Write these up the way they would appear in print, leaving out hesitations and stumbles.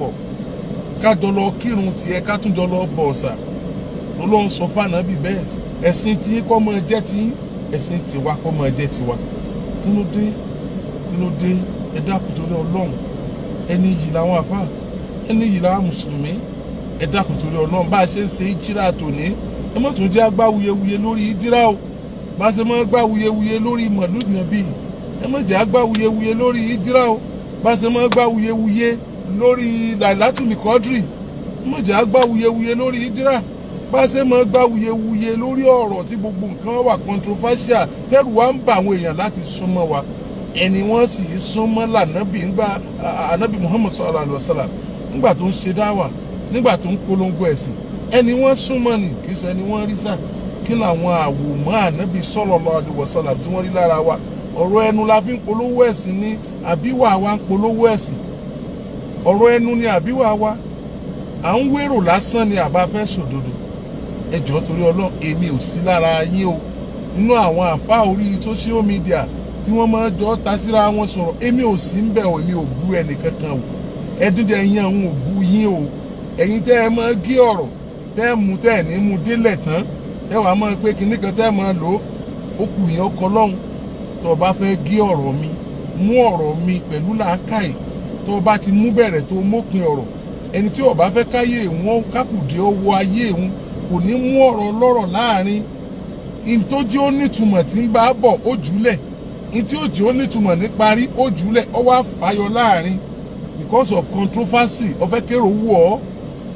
papọ̀, ká jọ lọ kírun tiẹ̀, ká tún jọ lọ bọ̀ ọ̀sà. Ọlọ́run sọ fànàbì bẹ́ẹ̀, ẹ̀sìn tí kọ́ mọ́ jẹ́ tí ẹ̀sìn tiwa kọ́ mọ́ jẹ́ tiwa. Kí ló dé? Kí ló dé? Ẹ dákun torí Ọlọ́run. Ẹni yìí làwọn àfa, ẹni yìí làwọn mùsùlùmí. Ẹ dákun torí Ọlọ́run. Bá a ṣe ń ṣe ìjírà tòní, ẹ má tún jẹ́ agbá wuyewuye lórí ìjírà o. Bá a ṣe máa gbá wuyewuye lórí mọ̀lúù nàbí, ẹ má jẹ́ agbá wuyewuye lórí ìjírà o. Bá a ṣe máa gbá wuyewuye lórí Lailatul Qadri, ẹ má jẹ́ agbá wuyewuye lórí ìjírà. Bá a ṣe máa gbá wuyewuye lórí ọ̀rọ̀ tí gbogbo nǹkan wà controversial, tẹ́rù wa ń bà àwọn èèyàn láti súnmọ́ wa. Ẹni wọ́n sì súnmọ́ lànàbì ńgbà ànábì Muhammad sallallahu alayhi wa sallam, ńgbà tó ń ṣe dáwà, nígbà tó ń polongo ẹ̀sìn, ẹni wọ́n súnmọ́ ni, kì í ṣe ẹni wọ́n rí sá. Kí làwọn àwòmọ́ ànábì sallallahu alaihi wasallam tí wọ́n rí lára wa? Ọ̀rọ̀ ẹnu la fi ń polówó ẹ̀sìn ni, àbíwá wa ń polówó ẹ̀sìn? Ọ̀rọ̀ ẹnu ni, àbíwá wa à ń wérò lásán ni, àbá fẹ́ sòdodo? Ẹ jọ̀ọ́, torí Ọlọ́run, èmi ò sí lára yín o. Nínú àwọn àfa orí social media tí wọ́n máa jọ ta síra wọn sọ̀rọ̀, èmi ò sí ń bẹ̀ o. Èmi ò bú ẹnì kankan o. Ẹdúnjẹ yín, àwọn ò bú yín o. Ẹ̀yin tẹ́ ẹ máa gé ọ̀rọ̀, tẹ́ ẹ mú, tẹ́ ẹ ní mú délẹ̀ tán, tẹ́ wàá máa pé kinní kan, tẹ́ ẹ máa lò ó, ó kù yín ọkọ lọ́hùn. Tó o bá fẹ́ gé ọ̀rọ̀ mi, mú ọ̀rọ̀ mi pẹ̀lú làákàyè. Tó o bá ti mú bẹ̀rẹ̀, tó o mópin ọ̀rọ̀, ẹni tí ó bá fẹ́ káyé wọn kákùdé ọwọ́ ayé òun kò ní mú ọ̀rọ̀ lọ́rọ̀ láàrin ìtòjí ó nítumọ̀ tí ń bá bọ̀, ó jùlẹ̀ ìtí ó jẹ́ ó nítumọ̀ ní parí, ó jùlẹ̀, ó wá fàyọ láàrin because of controversy. Ó fẹ́ kérò wù ọ́.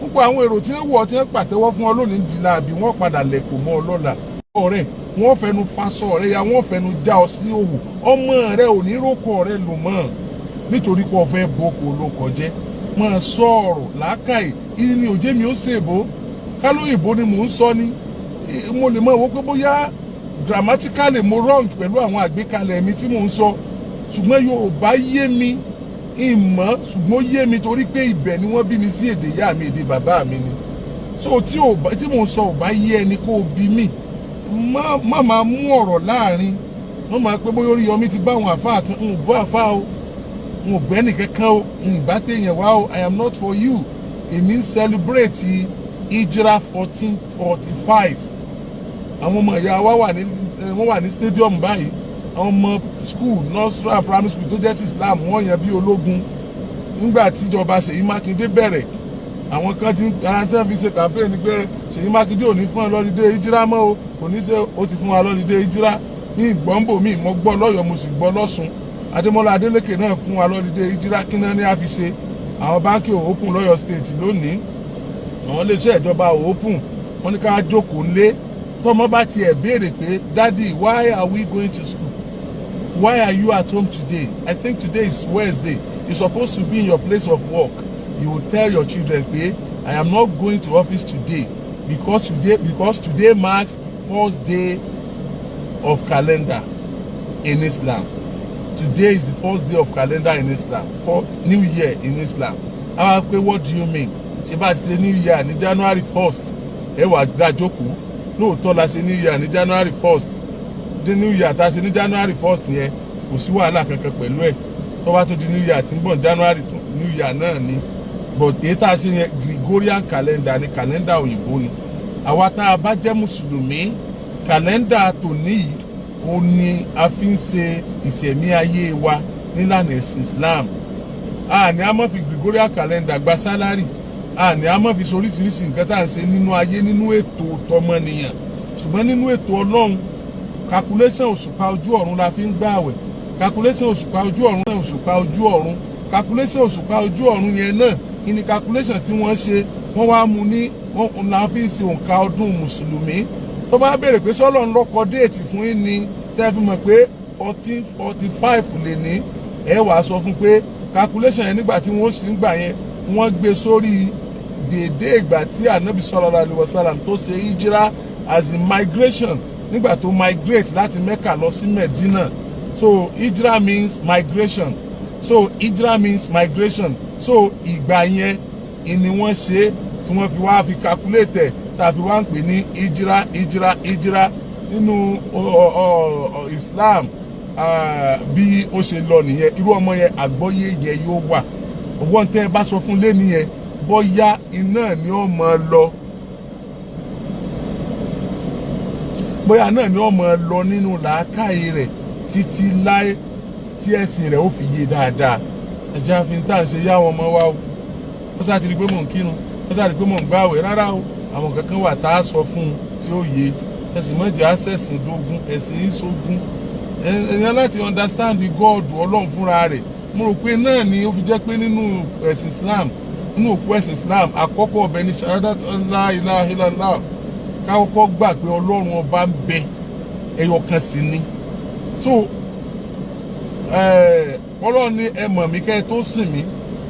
Púpọ̀ àwọn èrò tí ń wù ọ́, tí ń pàtẹ́wọ́ fún ọ lónìí, di láàbí wọ́n padà lẹ̀kọ̀ mọ́ ọ lọ́la. Ọ̀rẹ́ wọ́n fẹnu faṣọ ọ̀rẹ́ ya, wọ́n fẹnu já ọ sí òwò. Ọmọ rẹ ò ní rókò rẹ lò mọ́ nítorí pé o fẹ́ boko olóko jẹ́. Máa sọ ọ̀rọ̀ làákàyè. Ìrìn ni òjé mi ó ṣèbó kálóyìnbó ni mò ń sọ ni. Mo lè mọ ìwọ pé bóyá grammatically mo wrong pẹ̀lú àwọn àgbékalẹ̀ mi tí mò ń sọ, ṣùgbọ́n Yorùbá yé mi ìmọ̀, ṣùgbọ́n ó yé mi torí pé ibẹ̀ ni wọ́n bí mi sí. Èdè ìyá mi, èdè bàbá mi ni. So tí ò bá tí mò ń sọ ò bá yé ẹni, kó o bí mi. Má máa mú ọ̀rọ̀ láàrin wọ́n, máa pé bóyá Oríyọmí ti bá àwọn àfáà kan. N ò bọ́ àfáà o, n ò gbẹ́ nìkankan o, n ì bá téèyàn wá o. I am not for you. Èmi ń celebrate Hijra 1445. Àwọn ọmọ ìyá wa wà ní, wọ́n wà ní stadium báyìí. Àwọn ọmọ school, nursery, primary school tó jẹ́ ti Islam, wọ́n yàn bí ológun nígbà tíjọba Ṣèyí Mákindé bẹ̀rẹ̀. Àwọn kan ti ara tí wọ́n fi ṣe campaign ni pé Ṣèyí Mákindé ò ní fún ẹ l'holiday ìjírá mọ́ o, kò ní ṣe. Ó ti fún wa l'holiday ìjírá ní ìgbọ́nbò mi. Mo gbọ́ lọ́yọ̀ọ́, mo sì gbọ́ lọ́sùn. Adémọ́lá Adélékè náà fún wa l'holiday ìjírá. Kí náà ní a fi ṣe? Àwọn báńkì ò open lọ́yọ̀ State lónìí, àwọn iléeṣẹ́ ìjọba ò open. Wọ́n ní ká jókòó ńlé. Tọmọ bá tiẹ̀ béèrè pé, "Daddy, why are we going to school? Why are you at home today? I think today is Wednesday. You're supposed to be in your place of work," you will tell your children pé, "I am not going to office today because today marks first day of calendar in Islam. Today is the first day of calendar in Islam, for New Year in Islam." Àwa pé, "What do you mean? Ṣe bá ti ṣe New Year ní January 1st?" Ẹ wà dá jókòó. Lóòótọ́ la ṣe New Year ní January 1st. Dé New Year tá a ṣe ní January 1st yẹn, kò sí wàhálà kankan pẹ̀lú ẹ̀. Tó bá tó di New Year tí ń bọ̀ ní January, tó New Year náà ni. But èyí tá a ṣe yẹn, Gregorian calendar ni, calendar òyìnbó ni. Àwa tá a bá jẹ́ mùsùlùmí, calendar tòní yìí, ó ní a fi ń ṣe ìṣẹ̀mí ayé wa nílànà ẹ̀sìn Islam. A ní a máa fi Gregorian calendar gba salary, a ní a máa fi ṣoríṣiríṣi nǹkan tá à ń ṣe nínú ayé, nínú ètò tọmọnìyàn, ṣùgbọ́n nínú ètò Ọlọ́run, calculation òṣùpá ojú ọ̀run la fi ń gbààwẹ̀. Calculation òṣùpá ojú ọ̀run, òṣùpá ojú ọ̀run, calculation òṣùpá ojú ọ̀run yẹn náà ní calculation tí wọ́n ṣe, wọ́n wá mú ní wọ́n la fi ń ṣe òǹkà ọdún mùsùlùmí. Tó bá béèrè pé sọ́lọ́ ń lọ́kọ date fún yín ni tẹ́ fi mọ̀ pé 1445 lè ní, ẹ wàá sọ fún pé calculation yẹn, nígbà tí wọ́n sì ń gbà yẹn, wọ́n gbé sórí déédéé ìgbà tí Ànábì sallallahu alaihi wasallam tó ṣe hijira, as in migration, nígbà tó migrate láti Mecca lọ sí Medina. So hijra means migration. So hijra means migration. So ìgbà yẹn ni wọ́n ṣe tí wọ́n fi wá fi calculate ẹ̀, tá a fi wá ń pè ní hijra, hijra, hijra nínú Islam. Bí ó ṣe lọ nìyẹn. Irú ọmọ yẹn, àgbọ́yé yẹn yóò wà. Ọwọ́ ń tẹ́ ẹ bá sọ fún lẹ́ni yẹn, bóyá iná ni ó máa lọ, bóyá náà ni ó máa lọ nínú làákàyè rẹ̀ títí láé tí ẹ̀sìn rẹ̀ ó fi yé dáadáa. Ẹ̀jẹ̀ àfihàn tá à ń ṣe yá àwọn ọmọ wa o. Wọ́n sá ti rí i pé mò ń kírun, wọ́n sá rí i pé mò ń gbààwẹ̀. Rárá o, àwọn kankan wà tá a sọ fún un tí ó yé. Ẹ̀sìn mọ̀jẹ̀ àṣẹ̀sìn dógún, ẹ̀sìn ìṣógún. Ẹ̀yàn láti understand the God, Ọlọ́run fúnra rẹ̀. Mo rò pé náà ni ó fi jẹ́ pé nínú ẹ̀sìn Islam, nínú òkú ẹ̀sìn Islam, àkọ́kọ́ ọbẹ̀ ní shahadat la ilaha illallah, ká kọ́kọ́ gbà pé Ọlọ́run ọba ń bẹ, ẹyọ kan sì ni. So Ọlọ́run ní ẹ mọ̀ mí kẹ́ ẹ tó sìn mí.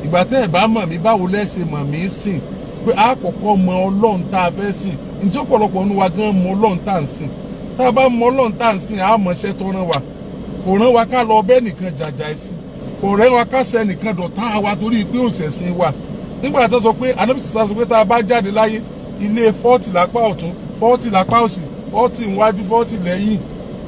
Ìgbà tẹ́ ẹ bá mọ̀ mí, báwo lẹ́ ṣe mọ̀ mí sìn? Pé a kọ́kọ́ mọ Ọlọ́run tá a fẹ́ sìn. Ǹjẹ́ ọ̀pọ̀lọpọ̀ nínú wa gan mọ Ọlọ́run tá à ń sìn? Tá a bá mọ Ọlọ́run tá à ń sìn, á mọ iṣẹ́ tó rán wa. Kò rán wa ká lọ bẹ́ẹ̀ nìkan jàjà ẹ̀sìn, kò rán wa ká ṣe nìkan dọ̀tá wa torí pé òṣèṣin wa. Nígbà tó sọ pé Ànábì sọ pé tá a bá jáde láyé, ilé 40 lápá ọ̀tún, 40 lápá òsì, 40 níwájú, 40 lẹ́yìn,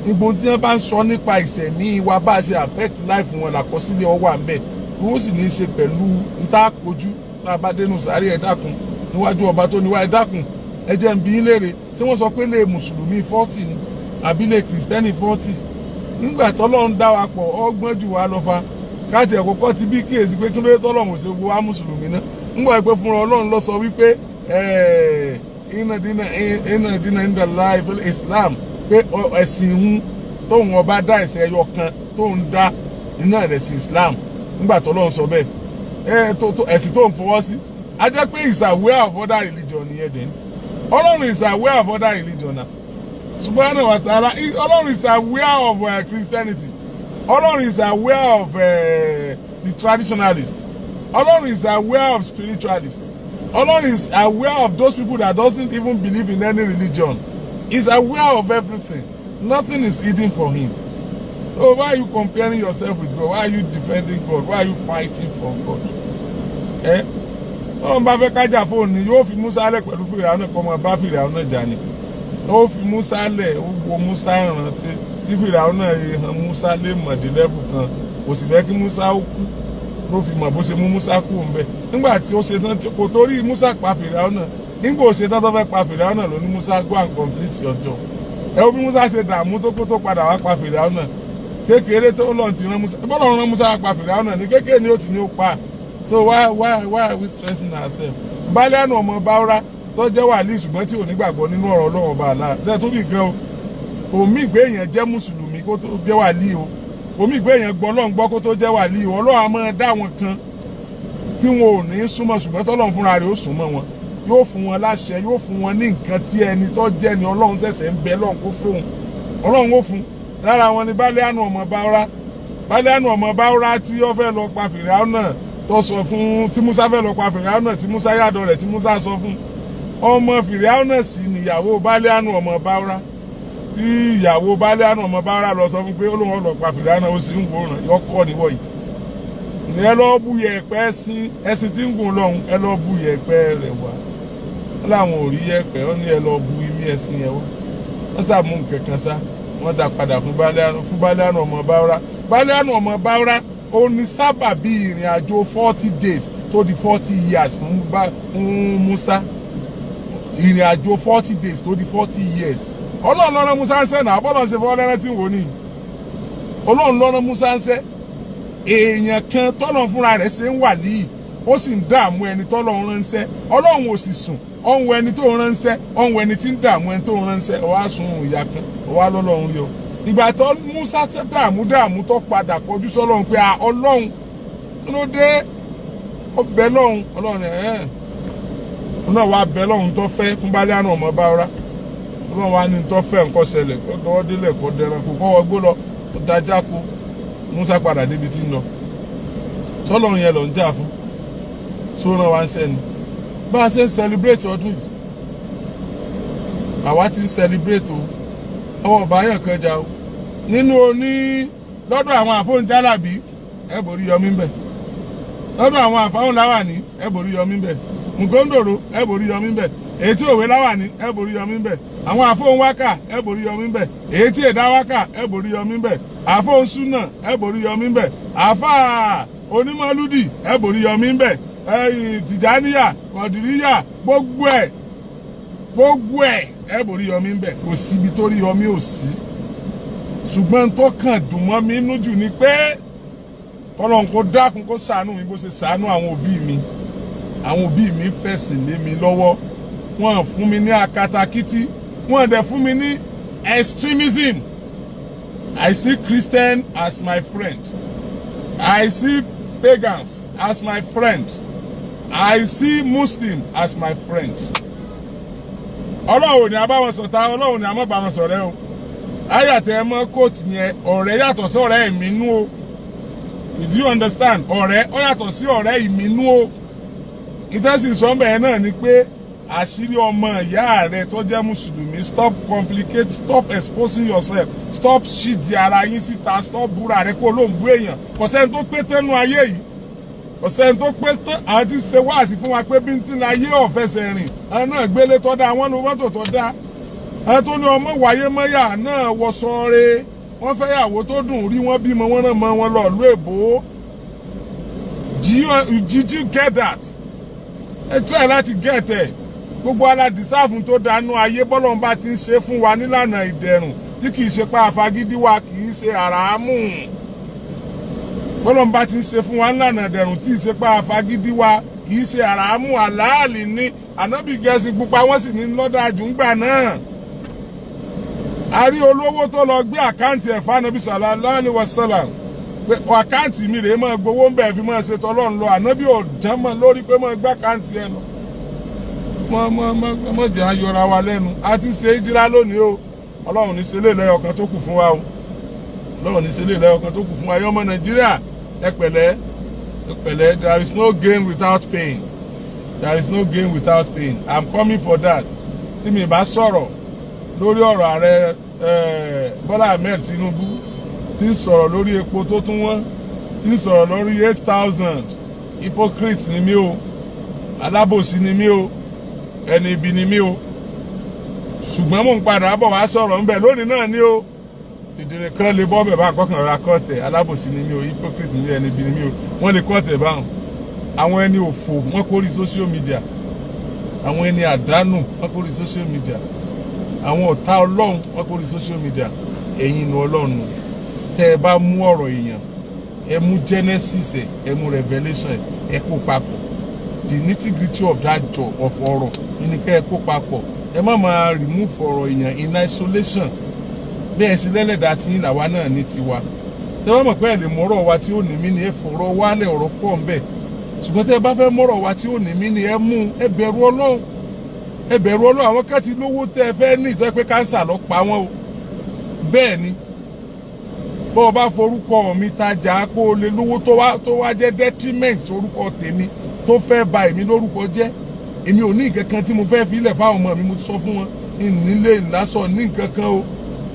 gbogbo tí wọ́n bá ń sọ nípa ìṣẹ̀mí wa, bá a ṣe affect life wọn, làkọsílẹ̀ ọwọ́ à ń bẹ̀. Ó sì ní í ṣe pẹ̀lú níta kojú tá a bá dénú sáré. Ẹ dákun, níwájú ọba tó níwá, ẹ dákun, ẹ jẹ́ ń bi yín léèrè: ṣé wọ́n sọ pé lè mùsùlùmí 40 ni àbí lè kìrìsìtẹ́nì 40? Nígbà tọ́lọ́run dá wa pọ̀, ọgbọ́n jù wá lọ fa káàtì ẹ̀kọ́ kọ́ ti bí kíyèsí pé kí ló dé tọ́lọ́run ò ṣe wo wá mùsùlùmí náà. Ńgbà pé fúnra Ọlọ́run ló sọ wípé inna dina inda Allahi Islam, pé ẹ̀sìn ìhun tóun ọba dá, ẹ̀sìn ẹyọ kan tóun dá iná ẹ̀sìn Islam. Nígbà tọ́lọ́run sọ bẹ́ẹ̀, ẹ̀sìn tó ń fọwọ́ sí, a jẹ́ pé is aware of other religion nìyẹn. Then Ọlọ́run is aware of other religion na. Subhanahu wa ta'ala, Ọlọ́run is aware of Christianity. Ọlọ́run is aware of the traditionalist. Ọlọ́run is aware of spiritualist. Ọlọ́run is aware of those people that doesn't even believe in any religion. He's aware of everything. Nothing is hidden for him. So why are you comparing yourself with God? Why are you defending God? Why are you fighting for God? Eh, Ọlọ́run bá fẹ́ kájà fóònù ni, yóò fi Musa lẹ̀ pẹ̀lú Fìràwọ́n náà, kọ́ máa bá Fìràwọ́n náà jà ni. Ó fi Musa lẹ̀, ó wo Musa rántí tí Fìràwọ́n náà hàn Musa lè mọ̀dé level kan, kò sì fẹ́ kí Musa ó kú, ló fi mọ̀ bó ṣe mú Musa kú ń bẹ̀. Nígbà tí ó ṣe tán, kò torí Musa pa Fìràwọ́n náà. Nígbà ó ṣe tán tó fẹ́ pa Fìràwọ́n náà, ló ní, "Musa, go and complete your job." Ẹ wo bí Musa ṣe dààmú tó kó tó padà wá pa Fìràwọ́n náà. Kékeré tó lọ́n ti rán Musa, bọ́lá rán Musa pa Fìràwọ́n náà ní kékeré ni ó ti ní ó pa. So why are we stressing ourselves? Bálẹ́nu ọmọ Báwọ́rá tó jẹ́ wàlíì, ṣùgbọ́n tí ò ní gbàgbọ́ nínú ọ̀rọ̀ Ọlọ́run ọba àlá ṣe tún bí nǹkan o. Kò mí ìgbé èèyàn jẹ́ mùsùlùmí kó tó jẹ́ wàlíì o. Kò mí ìgbé èèyàn gbọ́ Ọlọ́run gbọ́ kó tó jẹ́ wàlíì o. Ọlọ́run á máa dá wọn kan tí wọn ò ní súnmọ́, ṣùgbọ́n tọ́lọ́run fúnra rẹ̀ ó súnmọ́ wọn, yóò fún wọn láṣẹ, yóò fún wọn ní nǹkan tí ẹni tó jẹ́ ni Ọlọ́run ṣẹ̀ṣẹ̀ ń bẹ lọ́run kó fún òun, Ọlọ́run ó fún. Lára wọn ni Bálẹ́ànù ọmọ Báwọ́rá. Bálẹ́ànù ọmọ Báwọ́rá tí ó fẹ́ lọ pa Fìràwọ́n náà, tó sọ fún tí Musa fẹ́ lọ pa Fìràwọ́n náà, tí Musa yàdọ̀ rẹ̀, tí Musa sọ fún ọmọ Fìràwọ́n náà sì níyàwó Bálẹ́ànù ọmọ Báwọ́rá, tí ìyàwó Bálẹ́ànù ọmọ Báwọ́rá lọ sọ fún pé ó lóun lọ pa Fìràwọ́n náà, ó sì ń wòran yọkọ níwọ̀ yìí. Ẹ lọ bu yẹ̀pẹ̀ ẹṣin, ẹṣin tí ń gùn lọ́hùn, ẹ lọ bu yẹ̀pẹ̀ rẹ̀ wá. Wọ́n láwọn ò rí yẹ̀pẹ̀. Wọ́n ní ẹ lọ bu imí ẹṣin yẹn wá. Wọ́n sàmú nǹkan kan sá, wọ́n dá padà fún Bálẹ́ànù, fún Bálẹ́ànù ọmọ Báwọ́rá. Bálẹ́ànù ọmọ Báwọ́rá, ó ní sábà bí ìrìn àjò 40 days tó di 40 years fún Musa. Ìrìn àjò 40 days tó di 40 years. Ọlọ́run lọ́rọ̀ Musa ń sẹ́ náà. Bọ́lọ̀ ṣe fọ́ lẹ́rẹ́ tí ń wò ní Ọlọ́run lọ́rọ̀ Musa ń sẹ́. Èèyàn kan tọ́lọ̀ fúnra rẹ̀ ṣe ń wà níyì, ó sì ń dààmú ẹni tọ́lọ̀ ń ránṣẹ́. Ọlọ́run ò sì sùn, ọ̀hún ẹni tó ń ránṣẹ́, ọ̀hún ẹni tí ń dààmú ẹni tó ń ránṣẹ́. Ó wá sun ìyá kan, ó wá lọ́lọ́run yọ. Ìgbà tó Musa dààmú dààmú, tó padà kọjú sọ́lọ́run pé, "Ọlọ́run, kí ló dé?" Ó bẹ lọ́hùn. Ọlọ́run ẹ̀ ẹ́ náà wá bẹ lọ́hùn tó fẹ́ fún Bálíánù ọmọ Báwọ́rá. Ọlọ́run wá ní tó fẹ́ nǹkan ṣẹlẹ̀, kó tọwọ́ délẹ̀, kó dẹran, kó kọ́wọ́ gbó lọ, kó dájá kó Musa padà débi tí ń lọ. Sọlọ́run yẹn lọ ń jà fún sóran wa ń sẹ́ni. Bá a ṣe ń celebrate ọdún yìí, àwa ti ń celebrate o. Àwọn ọba yẹn kan jà o nínú oní lọ́dọ̀ àwọn àfóúnjálàbí, ẹ borí yọmí ń bẹ̀. Lọ́dọ̀ àwọn àfáwọn láwàní, ẹ borí yọmí ń bẹ̀. Ngondoro, ẹ borí yọmí ń bẹ̀. Èyí tí òwe láwàní, ẹ borí yọmí ń bẹ̀. Àwọn àfóhùn wákà, ẹ borí yọmí ń bẹ̀. Èyí tí èdá wákà, ẹ borí yọmí ń bẹ̀. Àfóhùn súnà, ẹ borí yọmí ń bẹ̀. Àfáà Onímọ̀lúdì, ẹ borí Yọmí ń bẹ̀. Tìjàníyà, Kọ̀dìríyà, gbogbo ẹ̀, gbogbo ẹ̀, ẹ borí Yọmí ń bẹ̀. Kò síbi tó rí Yọmí ò sí. Ṣùgbọ́n tó kàn dùn mọ́ mi nú jù ni pé Ọlọ́run kó dákun, kó ṣàánú mi bó ṣe ṣàánú àwọn òbí mi. Àwọn òbí mi fẹ̀sìn lé mi lọ́wọ́. Wọ́n fún mi ní akatakítí, wọ́n dẹ̀ fún mi ní extremism. I see Christian as my friend, I see pagans as my friend, I see Muslim as my friend. Ọlọ́run ò ní abáwọn sọ̀tá, Ọlọ́run ní àmọ́ bá wọn sọ̀rẹ́ o. Ayàtẹ̀ ẹ mọ́ kóòtù yẹn, ọ̀rẹ́ yàtọ̀ sí ọ̀rẹ́ ìmínú o. Do you understand? Ọ̀rẹ́ ó yàtọ̀ sí ọ̀rẹ́ ìmínú o. Ìtẹ́sí sọ́nbẹ̀ yẹn náà ni pé àṣírí ọmọ ìyá rẹ tó jẹ́ mùsùlùmí, stop complicate, stop exposing yourself, stop ṣídi ara yín síta, stop búra rẹ kó ló ń bú èèyàn. Kò sẹ́ni tó pé tẹ́nu ayé yìí, kò sẹ́ni tó pé tán. Àwọn tí ń ṣe wáàsí fún wa pé bíntín ayé ọ̀fẹsẹ̀ rìn, àwọn náà gbélé tó dáa, wọ́n lo mọ́tò tó dáa. Àwọn tó ní ọmọ wáyé mọ́yà náà wọṣọ re, wọ́n fẹ́ yàwó tó dùn rí, wọ́n bímọ, wọ́n náà mọ wọn lọ ìlú èbó. Did you get that? Ẹ try láti get ẹ. Gbogbo ala deserve tó dánú ayé. Bọ́lọ́n bá ti ń ṣe fún wa nílànà ìdẹ̀rùn tí kì í ṣe pa àfagídí wa, kì í ṣe àràámù. Bọ́lọ́n bá ti ń ṣe fún wa nílànà ìdẹ̀rùn tí ì ṣe pa àfagídí wa, kì í ṣe àràámù, àlàálì ní. Ànábì gẹ̀ẹ́sì pupa, wọ́n sì ní lọ́dà àjùngbà náà. A rí olówó tó lọ gbé account ẹ̀ fánábì sallallahu alaihi wasallam pé account mi rèé, máa gbowó ń bẹ̀, fi máa ṣe tọ́lọ́run lọ. Ànábì ò jẹ́ mọ́ lórí pé máa gbé account ẹ̀ lọ. Mọ mọ mọ mọ jẹ́ ayọ̀ra wa lẹ́nu. A ti ṣe ìjìrá lónìí o. Ọlọ́run ní ṣe lè lẹ́yọ̀ kan tó kù fún wa o. Ọlọ́run ní ṣe lè lẹ́yọ̀ kan tó kù fún wa. Yọmọ Nàìjíríà, ẹ pẹ̀lẹ́, ẹ pẹ̀lẹ́. There is no gain without pain. There is no gain without pain. I'm coming for that. Tí mi bá sọ̀rọ̀ lórí ọ̀rọ̀ ààrẹ Bọ́lá Ahmed Tinubu, tí ń sọ̀rọ̀ lórí epo tó tún wọ́n, tí ń sọ̀rọ̀ lórí 8,000, hypocrite ni mí o, alábòsí ni mí o, ẹni ibi ni mí o. Ṣùgbọ́n mò ń padà bọ̀ wá sọ̀rọ̀ ńbẹ̀ lónìí náà ni o. Ìdìrín kan lè bọ́ bẹ̀ bá nǹkan ra kọ́ọ̀tẹ̀. Alábòsí ni mí o, hypocrite ni mí, ẹni ibi ni mí o. Wọ́n lè kọ́ọ̀tẹ̀ báwọn. Àwọn ẹni òfò, wọ́n kórìí social media. Àwọn ẹni àdánù, wọ́n kórìí social media. Àwọn ọ̀tá Ọlọ́run, wọ́n kórìí social media. Ẹ̀yin inú Ọlọ́run, tẹ́ ẹ bá mú ọ̀rọ̀ èèyàn, ẹ mú Genesis, ẹ mú Revelation, ẹ kó papọ̀. The nitty gritty of that job of ọ̀rọ̀ ní kẹ́ ẹ kó papọ̀. Ẹ má máa remove ọ̀rọ̀ èèyàn in isolation. Bẹ́ẹ̀ sí lẹ́lẹ́dàá tí yín, làwa náà ní tiwa. Tẹ́ bá mọ̀ pé ẹ lè mọ̀rọ̀ wa tí ó ní mí ni, ẹ fọ̀rọ̀ wálẹ̀. Ọ̀rọ̀ pọ̀ ń bẹ̀, ṣùgbọ́n tẹ́ bá fẹ́ mọ̀rọ̀ wa tí ó ní mí ni, ẹ mú. Ẹ bẹ̀rù Ọlọ́run, ẹ bẹ̀rù Ọlọ́run. Àwọn kan ti lówó tẹ́ ẹ fẹ́ ní ìtọ́ pé cancer ló pa wọ́n o. Bẹ́ẹ̀ ni, bọ́ ọ bá forúkọ mi tajà kó o lè lówó, tó wá jẹ́ detriment orúkọ tèmi, tó fẹ́ ba èmi lórúkọ jẹ́, èmi ò ní nǹkan kan tí mo fẹ́ fi ilẹ̀ fáwọn ọmọ mi. Mo ti sọ fún wọn, nílé ìlásọ ní nǹkan kan o.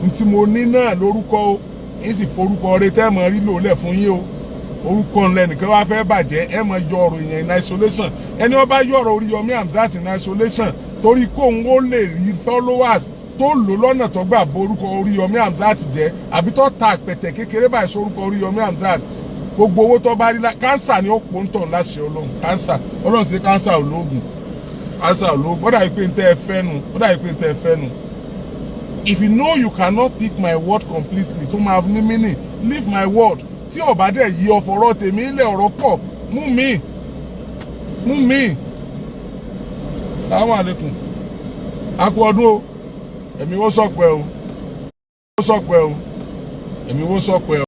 N tí mo ní náà lórúkọ o, n sì forúkọ rẹ tẹ́ mọ̀ rí lò lẹ̀ fún yín o. Orúkọ ńlẹ̀ nìkan wá fẹ́ bàjẹ́, ẹ mọ̀ yọ ọ̀rọ̀ èèyàn in isolation. Ẹni wọ́n bá yọ ọ̀rọ̀ Oríyọmí Hamzat in isolation torí kóun ó lè rí followers, tó lò lọ́nà tó gbà borúkọ Oríyọmí Hamzat jẹ́, àbí tó ta àpẹ̀tẹ̀ kékeré báyìí sórúkọ Oríyọmí Hamzat, gbogbo owó tó bá rí, cancer ni ó pò ń tàn láṣẹ Ọlọ́run. Cancer, Ọlọ́run sí cancer olóògùn, cancer olóògùn. Ó dàbí pé ń tẹ́ ẹ fẹ́ nu, ó dàbí pé ń tẹ́ ẹ fẹ́ nu. If you know you cannot pick my word completely tó máa ní meaning, leave my word. Tí ó bá dẹ̀ yí ọ̀fọ̀rọ̀ tèmi ilẹ̀, ọ̀rọ̀ pọ̀, mú mi, mú mi. Salamu alaikum. A kú ọdún o. Ẹ̀mí wó sọ̀pẹ́ o, ó sọ̀pẹ́ o, ẹ̀mí wó sọ̀pẹ́ o.